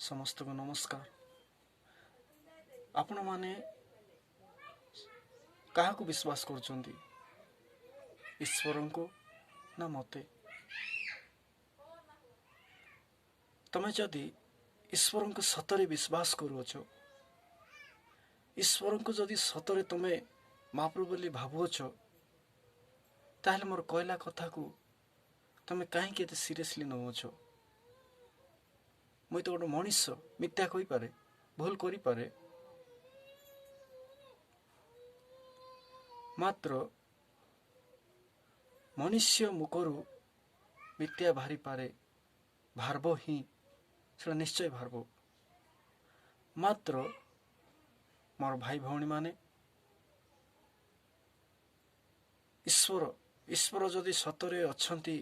ସମସ୍ତଙ୍କୁ ନମସ୍କାର। ଆପଣମାନେ କାହାକୁ ବିଶ୍ୱାସ କରୁଛନ୍ତି, ଈଶ୍ୱରଙ୍କୁ ନା ମୋତେ? ତମେ ଯଦି ଈଶ୍ୱରଙ୍କୁ ସତରେ ବିଶ୍ୱାସ କରୁଅଛ, ଈଶ୍ୱରଙ୍କୁ ଯଦି ସତରେ ତମେ ମହାପ୍ରଭୁ ବୋଲି ଭାବୁଅଛ, ତାହେଲେ ମୋର କହିଲା କଥାକୁ ତମେ କାହିଁକି ଏତେ ସିରିୟସଲି ନେଉଅଛ? ମୁଇଁ ତ ଗୋଟେ ମଣିଷ, ମିଥ୍ୟା କହିପାରେ, ଭୁଲ କରିପାରେ। ମାତ୍ର ମନୁଷ୍ୟ ମୁଖରୁ ମିଥ୍ୟା ବାହାରିପାରେ, ବାହାରବ ହିଁ, ସେଟା ନିଶ୍ଚୟ ବାହାରବ। ମାତ୍ର ମୋର ଭାଇ ଭଉଣୀମାନେ, ଈଶ୍ୱର ଯଦି ସତରେ ଅଛନ୍ତି,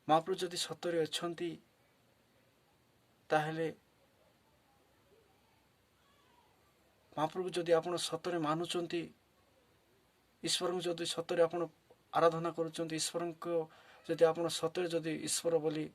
ମହାପ୍ରଭୁ ଯଦି ସତରେ ଅଛନ୍ତି, ତାହେଲେ ମହାପ୍ରଭୁ ଯଦି ଆପଣ ସତରେ ମାନୁଛନ୍ତି, ଈଶ୍ୱରଙ୍କୁ ଯଦି ସତରେ ଆପଣ ଆରାଧନା କରୁଛନ୍ତି, ଈଶ୍ୱରଙ୍କ ଯଦି ଆପଣ ସତରେ ଯଦି ଈଶ୍ୱର ବୋଲି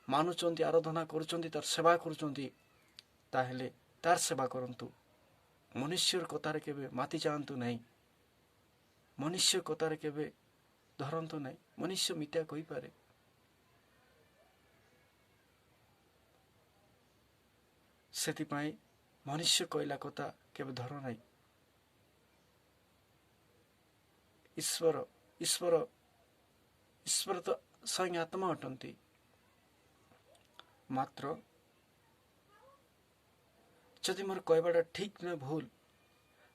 ମାନୁଛନ୍ତି, ଆରାଧନା କରୁଛନ୍ତି, ତାର ସେବା କରୁଛନ୍ତି, ତାହେଲେ ତାର ସେବା କରନ୍ତୁ। ମନୁଷ୍ୟର କଥାରେ କେବେ ମାତି ଯାଆନ୍ତୁ ନାହିଁ। ମନୁଷ୍ୟ କଥାରେ କେବେ ଧରନ୍ତୁ ନାହିଁ। ମନୁଷ୍ୟ ମିଥ୍ୟା କହିପାରେ। ସେଥିପାଇଁ ମନୁଷ୍ୟ କହିଲା କଥା କେବେ ଧର ନାହିଁ। ଈଶ୍ୱର ଈଶ୍ୱର ଈଶ୍ୱର ତ ସ୍ୱୟଂ ଆତ୍ମା ଅଟନ୍ତି। ମାତ୍ର ଯଦି ମୋର କହିବାଟା ଠିକ୍ ନା ଭୁଲ?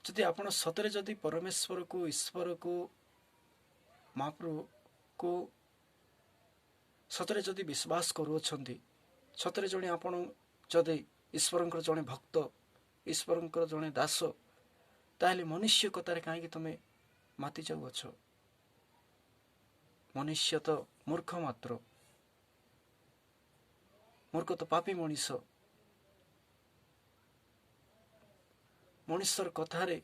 ଯଦି ଆପଣ ସତରେ ଯଦି ପରମେଶ୍ୱରକୁ, ଈଶ୍ୱରକୁ, ମହାପ୍ରଭୁକୁ ସତରେ ଯଦି ବିଶ୍ୱାସ କରୁଅଛନ୍ତି, ସତରେ ଜଣେ ଆପଣ ଯଦି ଈଶ୍ୱରଙ୍କର ଜଣେ ଭକ୍ତ, ଈଶ୍ୱରଙ୍କର ଜଣେ ଦାସ, ତାହେଲେ ମନୁଷ୍ୟ କଥାରେ କାହିଁକି ତୁମେ ମାତି ଯାଉଅଛ? ମନୁଷ୍ୟ ତ ମୂର୍ଖ ମାତ୍ର, ମୂର୍ଖ ତ ପାପୀ ମଣିଷ। ମଣିଷର କଥାରେ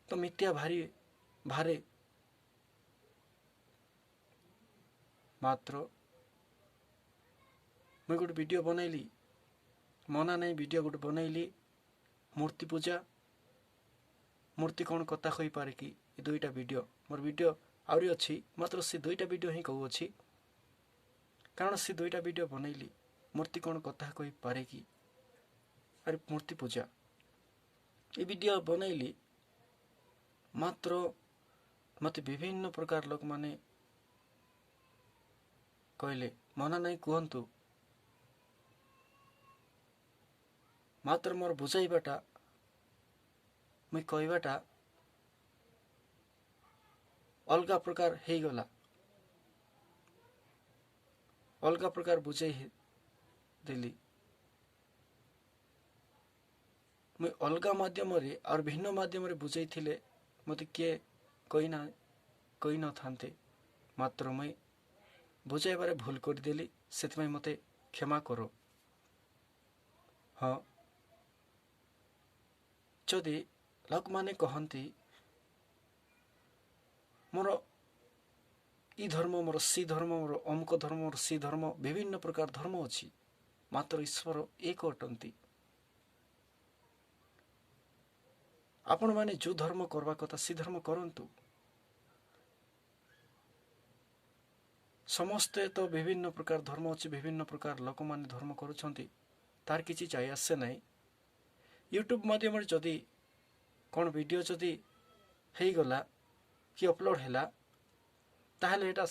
ତ ମିଥ୍ୟା ଭାରି ଭାରେ। ମାତ୍ର ମୁଇଁ ଗୋଟେ ଭିଡ଼ିଓ ବନେଇଲି, ମନା ନାହିଁ, ଭିଡ଼ିଓ ଗୋଟେ ବନେଇଲି, ମୂର୍ତ୍ତି ପୂଜା, ମୂର୍ତ୍ତି କ'ଣ କଥା କହିପାରେ କି? ଏ ଦୁଇଟା ଭିଡ଼ିଓ, ମୋର ଭିଡ଼ିଓ ଆହୁରି ଅଛି, ମାତ୍ର ସେ ଦୁଇଟା ଭିଡ଼ିଓ ହିଁ କହୁଅଛି, କାରଣ ସେ ଦୁଇଟା ଭିଡ଼ିଓ ବନେଇଲି, ମୂର୍ତ୍ତି କ'ଣ କଥା କହିପାରେ କି, ଆରେ ମୂର୍ତ୍ତି ପୂଜା, ଏ ଭିଡ଼ିଓ ବନେଇଲି। ମାତ୍ର ମୋତେ ବିଭିନ୍ନ ପ୍ରକାର ଲୋକମାନେ କହିଲେ, ମନା ନାହିଁ, କୁହନ୍ତୁ। ମାତ୍ର ମୋର ବୁଝାଇବାଟା, ମୁଇଁ କହିବାଟା ଅଲଗା ପ୍ରକାର ହେଇଗଲା, ଅଲଗା ପ୍ରକାର ବୁଝେଇ ଦେଲି। ମୁଇଁ ଅଲଗା ମାଧ୍ୟମରେ ଆଉ ଭିନ୍ନ ମାଧ୍ୟମରେ ବୁଝେଇଥିଲେ ମୋତେ କିଏ କହିନା କହିନଥାନ୍ତେ। ମାତ୍ର ମୁଇଁ ବୁଝାଇବାରେ ଭୁଲ କରିଦେଲି, ସେଥିପାଇଁ ମୋତେ କ୍ଷମା କର। ହଁ, ଯଦି ଲୋକମାନେ କହନ୍ତି ମୋର ଇ ଧର୍ମ, ମୋର ସି ଧର୍ମ, ମୋର ଅମୁକ ଧର୍ମ, ମୋର ସି ଧର୍ମ, ବିଭିନ୍ନ ପ୍ରକାର ଧର୍ମ ଅଛି, ମାତ୍ର ଈଶ୍ୱର ଏକ ଅଟନ୍ତି। ଆପଣମାନେ ଯେଉଁ ଧର୍ମ କରିବା କଥା ସେ ଧର୍ମ କରନ୍ତୁ। ସମସ୍ତେ ତ ବିଭିନ୍ନ ପ୍ରକାର ଧର୍ମ ଅଛି, ବିଭିନ୍ନ ପ୍ରକାର ଲୋକମାନେ ଧର୍ମ କରୁଛନ୍ତି, ତାର କିଛି ଯାଇ ଆସେ ନାହିଁ। ୟୁଟ୍ୟୁବ୍ ମାଧ୍ୟମରେ ଯଦି କ'ଣ ଭିଡ଼ିଓ ଯଦି ହେଇଗଲା କି ଅପଲୋଡ଼ ହେଲା, ତାହେଲେ ଏଇଟା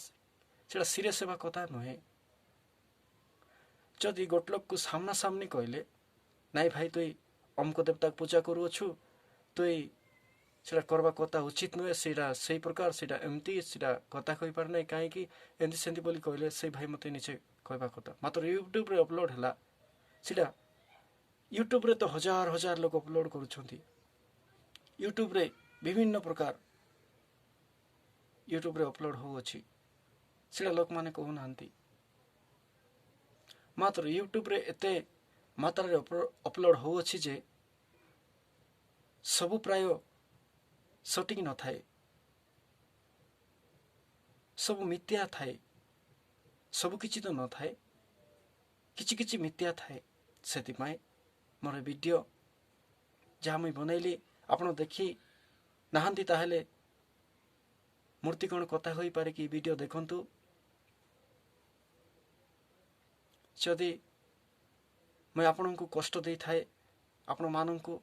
ସେଇଟା ସିରିୟସ୍ ହେବା କଥା ନୁହେଁ। ଯଦି ଗୋଟେ ଲୋକକୁ ସାମ୍ନାସାମ୍ନି କହିଲେ, ନାଇଁ ଭାଇ, ତୁଇ ଅମୁକ ଦେବତାକୁ ପୂଜା କରୁଅଛୁ, ତୁଇ ସେଇଟା କରିବା କଥା ଉଚିତ ନୁହେଁ, ସେଇଟା ସେଇ ପ୍ରକାର, ସେଇଟା ଏମିତି, ସେଇଟା କଥା କହିପାରେ ନାହିଁ କାହିଁକି, ଏମିତି ସେମିତି ବୋଲି କହିଲେ, ସେଇ ଭାଇ ମୋତେ ନିଜେ କହିବା କଥା। ମାତ୍ର ୟୁଟ୍ୟୁବରେ ଅପଲୋଡ଼ ହେଲା, ସେଇଟା ୟୁଟ୍ୟୁବରେ ତ ହଜାର ହଜାର ଲୋକ ଅପଲୋଡ଼ କରୁଛନ୍ତି। ୟୁଟ୍ୟୁବରେ ବିଭିନ୍ନ ପ୍ରକାର ୟୁଟ୍ୟୁବରେ ଅପଲୋଡ଼ ହେଉଅଛି, ସେଇଟା ଲୋକମାନେ କହୁନାହାନ୍ତି। ମାତ୍ର ୟୁଟ୍ୟୁବରେ ଏତେ ମାତ୍ରାରେ ଅପଲୋଡ଼ ହେଉଅଛି ଯେ ସବୁ ପ୍ରାୟ ସଠିକ୍ ନଥାଏ, ସବୁ ମିଥ୍ୟା ଥାଏ। ସବୁ କିଛି ତ ନଥାଏ, କିଛି କିଛି ମିଥ୍ୟା ଥାଏ। ସେଥିପାଇଁ ମୋର ଭିଡ଼ିଓ ଯାହା ମୁଇଁ ବନେଇଲି ଆପଣ ଦେଖି ନାହାନ୍ତି, ତାହେଲେ ମୂର୍ତ୍ତି କ'ଣ କଥା ହୋଇପାରେ କି ଭିଡ଼ିଓ ଦେଖନ୍ତୁ। ଯଦି ମୁଇଁ ଆପଣଙ୍କୁ କଷ୍ଟ ଦେଇଥାଏ, ଆପଣମାନଙ୍କୁ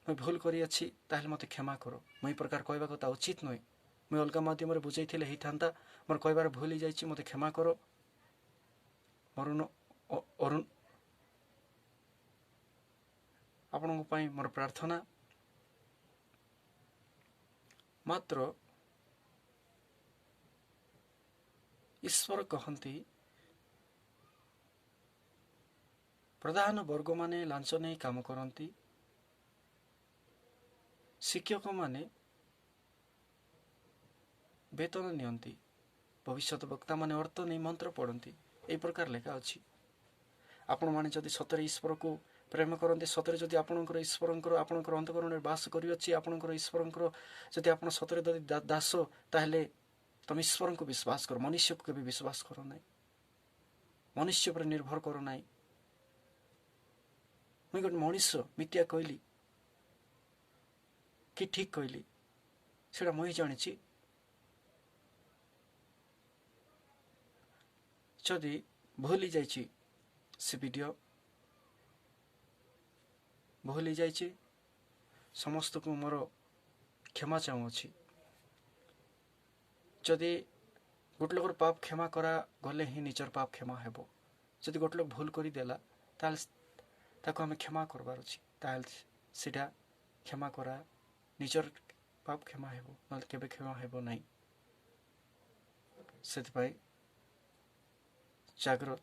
ମୁଇଁ ଭୁଲ କରିଅଛି, ତାହେଲେ ମୋତେ କ୍ଷମା କର। ମୁଁ ଏ ପ୍ରକାର କହିବା କଥା ଉଚିତ ନୁହେଁ। ମୁଇଁ ଅଲଗା ମାଧ୍ୟମରେ ବୁଝେଇଥିଲେ ହେଇଥାନ୍ତା। ମୋର କହିବାର ଭୁଲ ହେଇଯାଇଛି, ମୋତେ କ୍ଷମା କର। ଅରୁଣ ଅରୁଣ, ଆପଣଙ୍କ ପାଇଁ ମୋର ପ୍ରାର୍ଥନା। ମାତ୍ର ଈଶ୍ୱର କହନ୍ତି, ପ୍ରଧାନ ବର୍ଗମାନେ ଲାଞ୍ଚ ନେଇ କାମ କରନ୍ତି, ଶିକ୍ଷକମାନେ ବେତନ ନିଅନ୍ତି, ଭବିଷ୍ୟତ ବକ୍ତାମାନେ ଅର୍ଥ ନେଇ ମନ୍ତ୍ର ପଢ଼ନ୍ତି। ଏହି ପ୍ରକାର ଲେଖା ଅଛି। ଆପଣମାନେ ଯଦି ସତରେ ଈଶ୍ୱରକୁ ପ୍ରେମ କରନ୍ତି, ସତରେ ଯଦି ଆପଣଙ୍କର ଈଶ୍ୱରଙ୍କର ଆପଣଙ୍କର ଅନ୍ତଃକରଣରେ ବାସ କରିଅଛି, ଆପଣଙ୍କର ଈଶ୍ୱରଙ୍କର ଯଦି ଆପଣ ସତରେ ଯଦି ଦାସ, ତାହେଲେ ତମେ ଈଶ୍ୱରଙ୍କୁ ବିଶ୍ୱାସ କର, ମନୁଷ୍ୟକୁ କେବେ ବିଶ୍ୱାସ କର ନାହିଁ, ମନୁଷ୍ୟ ଉପରେ ନିର୍ଭର କର ନାହିଁ। ମୁଇଁ ଗୋଟେ ମଣିଷ, ମିଥ୍ୟା କହିଲି କି ଠିକ୍ କହିଲି ସେଇଟା ମୁଇଁ ଜାଣିଛି। ଯଦି ଭୁଲି ଯାଇଛି, ସେ ଭିଡ଼ିଓ ଭୁଲ ହେଇଯାଇଛି, ସମସ୍ତଙ୍କୁ ମୋର କ୍ଷମା ଚାହୁଁଅଛି। ଯଦି ଗୋଟେ ଲୋକର ପାପ କ୍ଷମା କରାଗଲେ ହିଁ ନିଜର ପାପ କ୍ଷମା ହେବ। ଯଦି ଗୋଟେ ଲୋକ ଭୁଲ କରିଦେଲା, ତାହେଲେ ତାକୁ ଆମେ କ୍ଷମା କରବାର ଅଛି। ତାହେଲେ ସେଇଟା କ୍ଷମା କରା ନିଜର ପାପ କ୍ଷମା ହେବ, ନହେଲେ କେବେ କ୍ଷମା ହେବ ନାହିଁ। ସେଥିପାଇଁ ଜାଗ୍ରତ।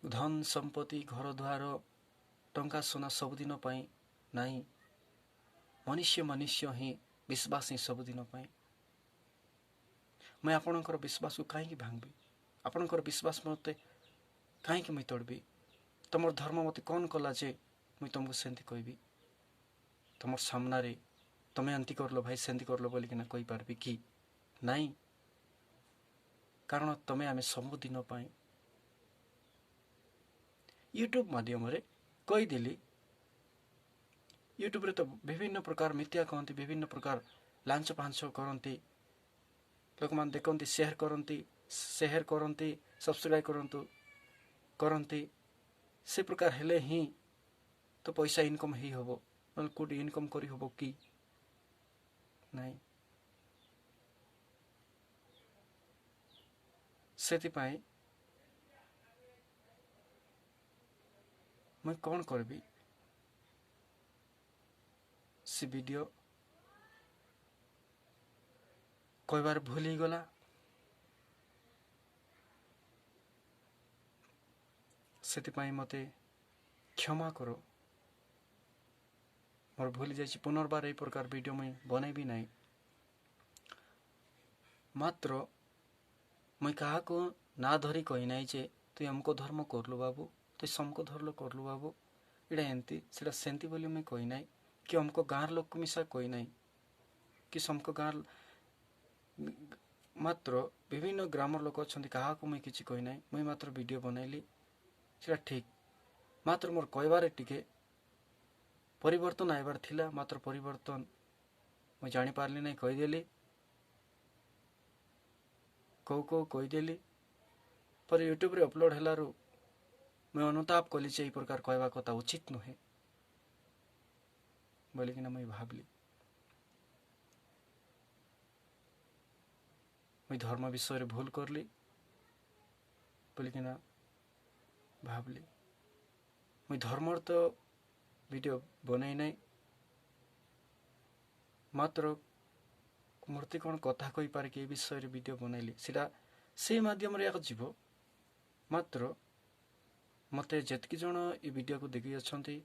ଧନ ସମ୍ପତ୍ତି, ଘର ଦ୍ୱାର, ଟଙ୍କା ସୁନା ସବୁଦିନ ପାଇଁ ନାହିଁ। ମନୁଷ୍ୟ ମନୁଷ୍ୟ ହିଁ, ବିଶ୍ୱାସ ହିଁ ସବୁଦିନ ପାଇଁ। ମୁଇଁ ଆପଣଙ୍କର ବିଶ୍ୱାସକୁ କାହିଁକି ଭାଙ୍ଗିବି? ଆପଣଙ୍କର ବିଶ୍ୱାସ ମୋତେ କାହିଁକି ମୁଇଁ ତୋଡ଼ିବି? ତମର ଧର୍ମ ମୋତେ କ'ଣ କଲା ଯେ ମୁଇଁ ତମକୁ ସେମିତି କହିବି? ତମର ସାମ୍ନାରେ ତମେ ଏମିତି କରଲ ଭାଇ, ସେମିତି କରଲ ବୋଲିକିନା କହିପାରିବି କି ନାଇଁ? କାରଣ ତମେ ଆମେ ସବୁଦିନ ପାଇଁ। ୟୁଟ୍ୟୁବ୍ ମାଧ୍ୟମରେ କହିଦେଲି। ୟୁଟ୍ୟୁବରେ ତ ବିଭିନ୍ନ ପ୍ରକାର ମିଥ୍ୟା କହନ୍ତି, ବିଭିନ୍ନ ପ୍ରକାର ଲାଞ୍ଚ ଫାଞ୍ଚ କରନ୍ତି। ଲୋକମାନେ ଦେଖନ୍ତି, ସେୟାର କରନ୍ତି, ସେୟାର କରନ୍ତି, ସବସ୍କ୍ରାଇବ୍ କରନ୍ତୁ କରନ୍ତି। ସେ ପ୍ରକାର ହେଲେ ହିଁ ତ ପଇସା ଇନକମ୍ ହେଇ ହେବ, ନହେଲେ କେଉଁଠି ଇନକମ୍ କରିହେବ କି ନାଇଁ। ସେଥିପାଇଁ ମୁଇଁ କ'ଣ କରିବି, ସେ ଭିଡ଼ିଓ କହିବାର ଭୁଲ ହେଇଗଲା। ସେଥିପାଇଁ ମୋତେ କ୍ଷମା କର, ମୋର ଭୁଲି ଯାଇଛି। ପୁନର୍ବାର ଏଇ ପ୍ରକାର ଭିଡ଼ିଓ ମୁଇଁ ବନେଇବି ନାହିଁ। ମାତ୍ର ମୁଇଁ କାହାକୁ ନା ଧରି କହିନାହିଁ ଯେ ତୁଇ ଅମକ ଧର୍ମ କରଲୁ ବାବୁ, ତୁଇ ସମକ ଧର୍ମ କରଲୁ ବାବୁ, ଏଇଟା ଏମିତି ସେଇଟା ସେମିତି ବୋଲି ମୁଇଁ କହିନାହିଁ, କି ଅମକ ଗାଁର ଲୋକକୁ ମିଶା କହିନାହିଁ କି ସମକ ଗାଁର। ମାତ୍ର ବିଭିନ୍ନ ଗ୍ରାମର ଲୋକ ଅଛନ୍ତି, କାହାକୁ ମୁଇଁ କିଛି କହିନାହିଁ। ମୁଇଁ ମାତ୍ର ଭିଡ଼ିଓ ବନେଇଲି, ସେଇଟା ଠିକ୍। ମାତ୍ର ମୋର କହିବାରେ ଟିକେ ପରିବର୍ତ୍ତନ ଆଇବାର ଥିଲା, ମାତ୍ର ପରିବର୍ତ୍ତନ ମୁଁ ଜାଣିପାରିଲି ନାହିଁ। କହିଦେଲି, କହୁ କହୁ କହିଦେଲି, ପରେ ୟୁଟ୍ୟୁବରେ ଅପଲୋଡ଼ ହେଲାରୁ ମୁଇଁ ଅନୁତାପ କଲି ଯେ ଏଇ ପ୍ରକାର କହିବା କଥା ଉଚିତ ନୁହେଁ ବୋଲିକିନା ମୁଇଁ ଭାବିଲି। ମୁଇଁ ଧର୍ମ ବିଷୟରେ ଭୁଲ କରଲି ବୋଲିକିନା ଭାବିଲି। ମୁଇଁ ଧର୍ମର ତ ଭିଡ଼ିଓ ବନେଇ ନାହିଁ, ମାତ୍ର ମୂର୍ତ୍ତି କ'ଣ କଥା କହିପାରେ କି ଏ ବିଷୟରେ ଭିଡ଼ିଓ ବନେଇଲି। ସେଇଟା ସେଇ ମାଧ୍ୟମରେ ଏକ ଯିବ। ମାତ୍ର ମୋତେ ଯେତିକି ଜଣ ଏ ଭିଡ଼ିଓକୁ ଦେଖିଅଛନ୍ତି,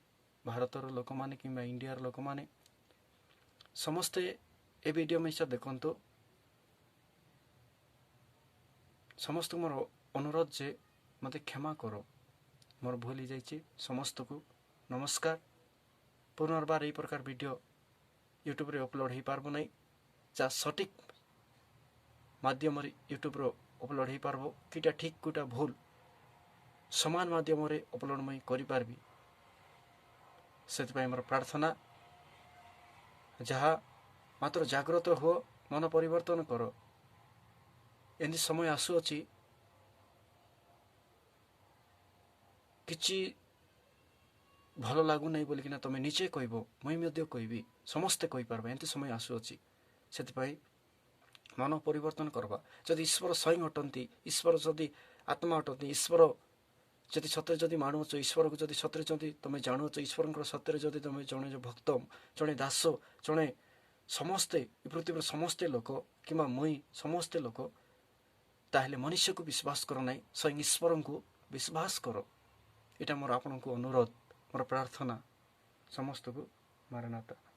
ଭାରତର ଲୋକମାନେ କିମ୍ବା ଇଣ୍ଡିଆର ଲୋକମାନେ, ସମସ୍ତେ ଏ ଭିଡ଼ିଓ ମିଶା ଦେଖନ୍ତୁ। ସମସ୍ତଙ୍କୁ ମୋର ଅନୁରୋଧ ଯେ ମୋତେ କ୍ଷମା କର, ମୋର ଭୁଲ ହେଇଯାଇଛି। ସମସ୍ତଙ୍କୁ ନମସ୍କାର। ପୁନର୍ବାର ଏଇ ପ୍ରକାର ଭିଡ଼ିଓ ୟୁଟ୍ୟୁବରେ ଅପଲୋଡ଼ ହେଇପାରିବ ନାହିଁ। ଯାହା ସଠିକ୍ ମାଧ୍ୟମରେ ୟୁଟ୍ୟୁବ୍ର ଅପଲୋଡ଼ ହେଇପାରିବ, କିଟା ଠିକ୍ କେଉଁଟା ଭୁଲ, ସମାନ ମାଧ୍ୟମରେ ଅପଲୋଡ଼ ମୁଇଁ କରିପାରିବି। ସେଥିପାଇଁ ମୋର ପ୍ରାର୍ଥନା ଯାହା, ମାତ୍ର ଜାଗ୍ରତ ହୁଅ, ମନ ପରିବର୍ତ୍ତନ କର। ଏମିତି ସମୟ ଆସୁଅଛି, କିଛି ଭଲ ଲାଗୁନାହିଁ ବୋଲିକିନା ତୁମେ ନିଜେ କହିବ, ମୁଇଁ ମଧ୍ୟ କହିବି, ସମସ୍ତେ କହିପାରିବେ। ଏମିତି ସମୟ ଆସୁଅଛି। ସେଥିପାଇଁ ମନ ପରିବର୍ତ୍ତନ କରିବା। ଯଦି ଈଶ୍ୱର ସ୍ୱୟଂ ଅଟନ୍ତି, ଈଶ୍ୱର ଯଦି ଆତ୍ମା ଅଟନ୍ତି, ଈଶ୍ୱର ଯଦି ସତରେ ଯଦି ମାନୁଅଛ, ଈଶ୍ୱରକୁ ଯଦି ସତରେ ଯଦି ତୁମେ ଜାଣୁଅଛ, ଈଶ୍ୱରଙ୍କର ସତରେ ଯଦି ତୁମେ ଜଣେ ଭକ୍ତ, ଜଣେ ଦାସ, ଜଣେ ସମସ୍ତେ ଏ ପୃଥିବୀର ସମସ୍ତେ ଲୋକ କିମ୍ବା ମୁଇଁ ସମସ୍ତେ ଲୋକ, ତାହେଲେ ମନୁଷ୍ୟକୁ ବିଶ୍ୱାସ କର ନାହିଁ, ସ୍ୱୟଂ ଈଶ୍ୱରଙ୍କୁ ବିଶ୍ୱାସ କର। ଏଇଟା ମୋର ଆପଣଙ୍କୁ ଅନୁରୋଧ, ମୋର ପ୍ରାର୍ଥନା ସମସ୍ତଙ୍କୁ। ମାରନାଥା।